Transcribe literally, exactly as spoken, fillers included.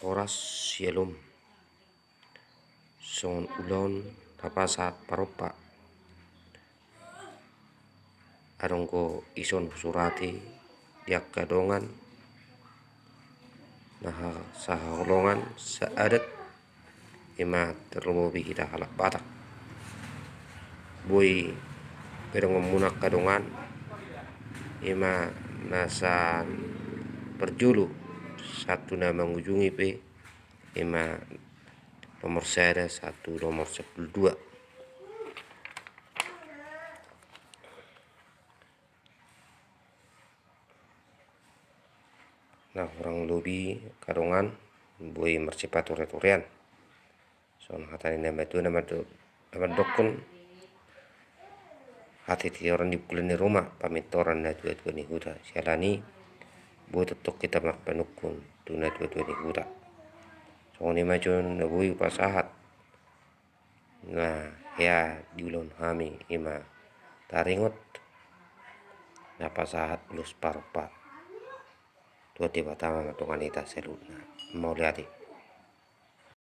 Horas, syalom. Songon ulaon na pasahat parompa, adong do dison husurati di angka dongan na sahaholongan, saadat, ima tarlobi hita halak Batak. Boi pe donganmuna angka dongan, ima na sahat parjolo sahat tu na mangujungi pe, ima nomor sada sahat tu nomor sampulu dua. Na hurang lobi angka dongan, boi marsipature-turean. Songon hata ni na matua na mandokkon: Hatitihoran di bulan ni ruma, pamintoran na tua-tua ni huta. Siala ni boi tongtong hita marpanungkun tu na tua-tua ni huta. Songon i ma jo na boi hupasahat na hea di ulaon hami, ima taringot na pasahat ulos parompa. Tuhan Debata ma mandongani hita saluhutna. Mauliate.